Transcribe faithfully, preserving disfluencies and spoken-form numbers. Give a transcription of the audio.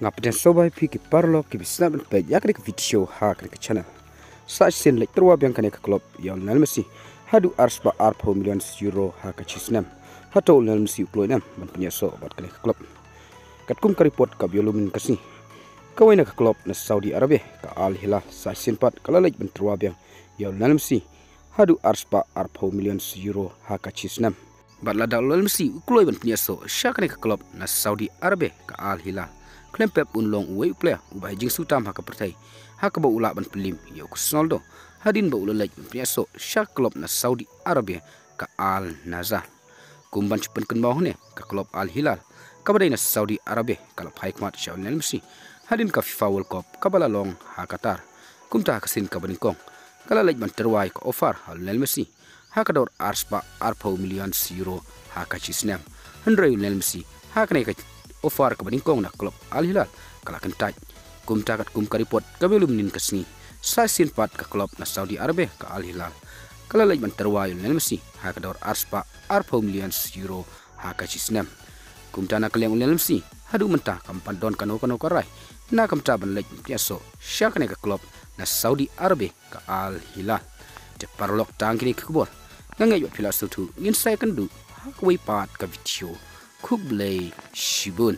Nga pdiang sngewbha ïa phi ki paralok kiba sngewbha ban peit ïa kane ka video ha kane ka channel. Sa shisien leit tyrwa biang kane ka club ïa u Lionel Messi haduh ar spah arphew million euro ha ka shi snem. Hato u Lionel Messi u kloi ne em ban pynïasoh bad kane ka club? Katkum ka report kaba ïalum mynnin ka sngi, kawei na ka club na Saudi Arabia, ka Al Hilal, sa shisien pat ka la leit ban tyrwa biang ïa u Lionel Messi haduh ar spah arphew million euro ha ka shi snem. Bad lada u Lionel Messi u kloi ban pynïasoh sha kane ka club na Saudi Arabia, ka Al Hilal, khlem pep un long uwei u player uba ai jingsngewtam ha ka pyrthei, ha kaba u lah ban pynliem ïa u Cristiano Ronaldo hadien ba u la leit ban pynïasoh sha ka club na Saudi Arabia, ka Al Nassr. Kum ban shu pynkynmaw hangne, ka club Al Hilal kaba dei na Saudi Arabia ka la phai khmat sha u Lionel Messi hadien ka FIFA World Cup kaba la long ha Qatar. Kumta ha ka sien kaba nyngkong ka la leit ban tyrwa ïa ka offer ha u Lionel Messi ha ka dor ar spah arphew million euro ha ka shi snem. Hynrei u Lionel Messi ha kane ka offer kaba nyngkong na club Al Hilal ka la kyntait. Kumta katkum ka report kaba ïalum mynnin ka sngi, sa shisien pat ka club na Saudi Arabia, ka Al Hilal, ka la leit ban tyrwa ïa u Lionel Messi ha ka dor ar spah arphew million euro ha ka shi snem. Kumta na ka liang u Lionel Messi haduh mynta kam pat don kano kano ka rai na ka bynta ban leit ban pynïasoh sha kane ka club na Saudi Arabia, ka Al Hilal. Te paralok, tang kine ki khubor. Nga ngeit ba phi la sngewthuh, ngin sa ïakynduh ha kawei pat ka video. Khublei shibun.